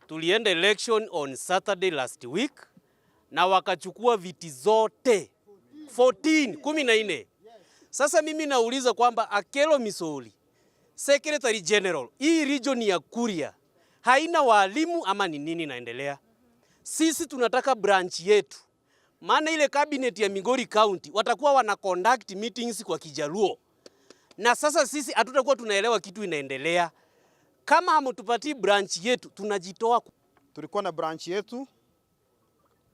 Tulienda election on Saturday last week na wakachukua viti zote 14, 14. Sasa mimi nauliza kwamba Akelo Misoli, Secretary General, hii region ya Kuria haina walimu ama ni nini inaendelea? Sisi tunataka branch yetu, maana ile cabinet ya Migori County watakuwa wana conduct meetings kwa Kijaluo, na sasa sisi hatutakuwa tunaelewa kitu inaendelea. Kama hamtupatii branch yetu, tunajitoa. Tulikuwa na branch yetu,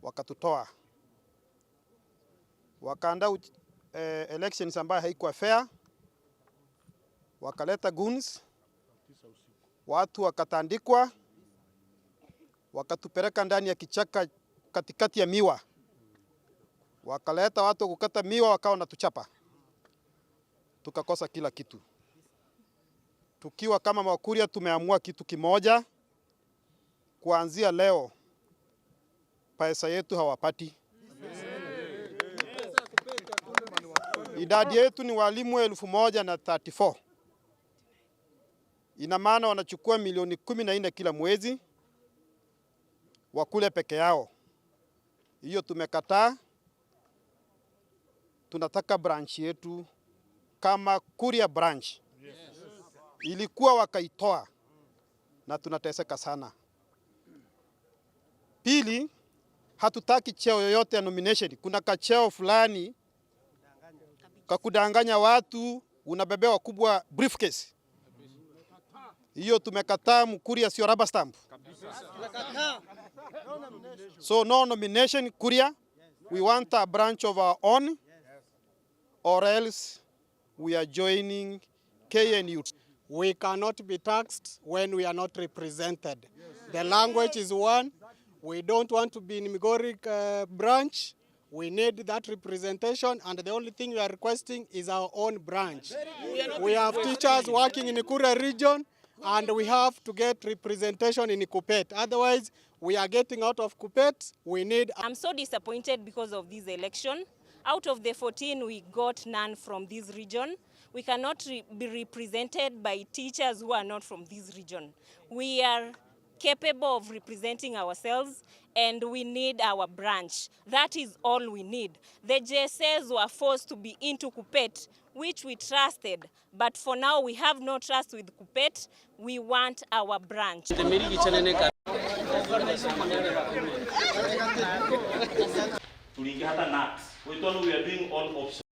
wakatutoa, wakaandaa elections ambayo haikuwa fair, wakaleta goons, watu wakatandikwa, wakatupeleka ndani ya kichaka katikati ya miwa, wakaleta watu kukata miwa, wakawa wanatuchapa, tukakosa kila kitu. Tukiwa kama Wakuria tumeamua kitu kimoja, kuanzia leo pesa yetu hawapati. Idadi yetu ni walimu 1034. Ina maana wanachukua milioni 14 kila mwezi wakule peke yao. Hiyo tumekataa. Tunataka branch yetu kama Kuria branch. Ilikuwa wakaitoa na tunateseka sana. Pili, hatutaki cheo yoyote ya nomination. Kuna kacheo fulani kakudanganya watu, unabebewa kubwa briefcase. Hiyo tumekataa. Mkuria sio rubber stamp. So no nomination Kuria. We want a branch of our own or else we are joining KNU. We cannot be taxed when we are not represented. The language is one. We don't want to be in Migori branch. We need that representation, and the only thing we are requesting is our own branch. We have teachers working in Kuria region, and we have to get representation in Kuppet. Otherwise, we are getting out of Kuppet. We need I'm so disappointed because of this election. Out of the 14, we got none from this region. We cannot be represented by teachers who are not from this region. We are capable of representing ourselves and we need our branch. That is all we need. The JSS were forced to be into Kuppet, which we trusted. But for now, we have no trust with Kuppet. We want our branch. Tuliingia hata NAT. We thought we are doing all options.